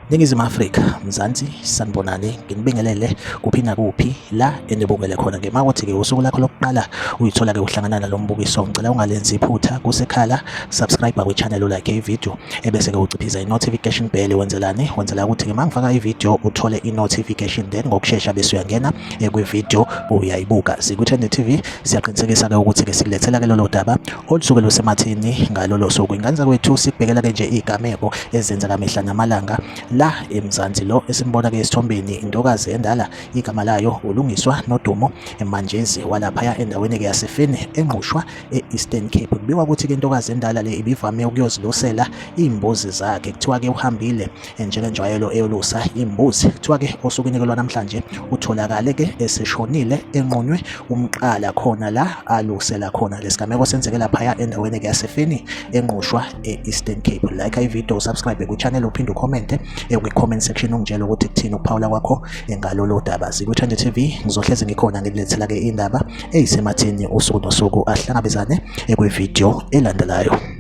Ningizimu Afrika, Mzansi, sanibonani, nginibingelele kuphi nakuphi la enibukele khona ke makuthi ke usuku lakho lokuqala uyithola ke uhlangana nalo mbukiso, ngicela ungalenzi iphutha kusekhala subscribe kwi-channel ulike i-video ebese ke uciphiza i-notification bell. Wenzelani? Wenzela ukuthi ke mangifaka i-video uthole i-notification, then ngokushesha bese uyangena kwi-video uyayibuka. Sikwi-Trend TV siyaqinisekisa ke ukuthi ke sikulethela ke lolo daba olusuke lusemathini ngalolo suku. Ingane zakwethu, sikubhekela ke nje izigameko ezenzeka mihla namalanga la eMzansi. Lo esimbona ke esithombeni intokazi endala, igama layo uLungiswa Nodumo Manjezi, walaphaya endaweni ke yaseFeni eNgqushwa e-Eastern Cape. Kubikwa ukuthi ke intokazi endala le ibivame ukuyozilusela iy'mbuzi zakhe. Kuthiwa ke uhambile njengenjwayelo eyolusa imbuzi. Kuthiwa ke osukwini ke lwanamhlanje utholakale ke eseshonile, enqunywe umqala khona la alusela khona. Lesigameko senzeke laphaya endaweni ke yaseFeni eNgqushwa e-Eastern Cape. Like i-video, subscribe kwi-channel, uphinde ucommente kwi-comment section ungitshele ukuthi kuthini ukuphawula kwakho ngalolu daba. Sikwi-Trend TV, ngizohlezi ngikhona ngilethela ke indaba eyisemathini usuku nosuku. Ahlangabezane kwi-video elandelayo.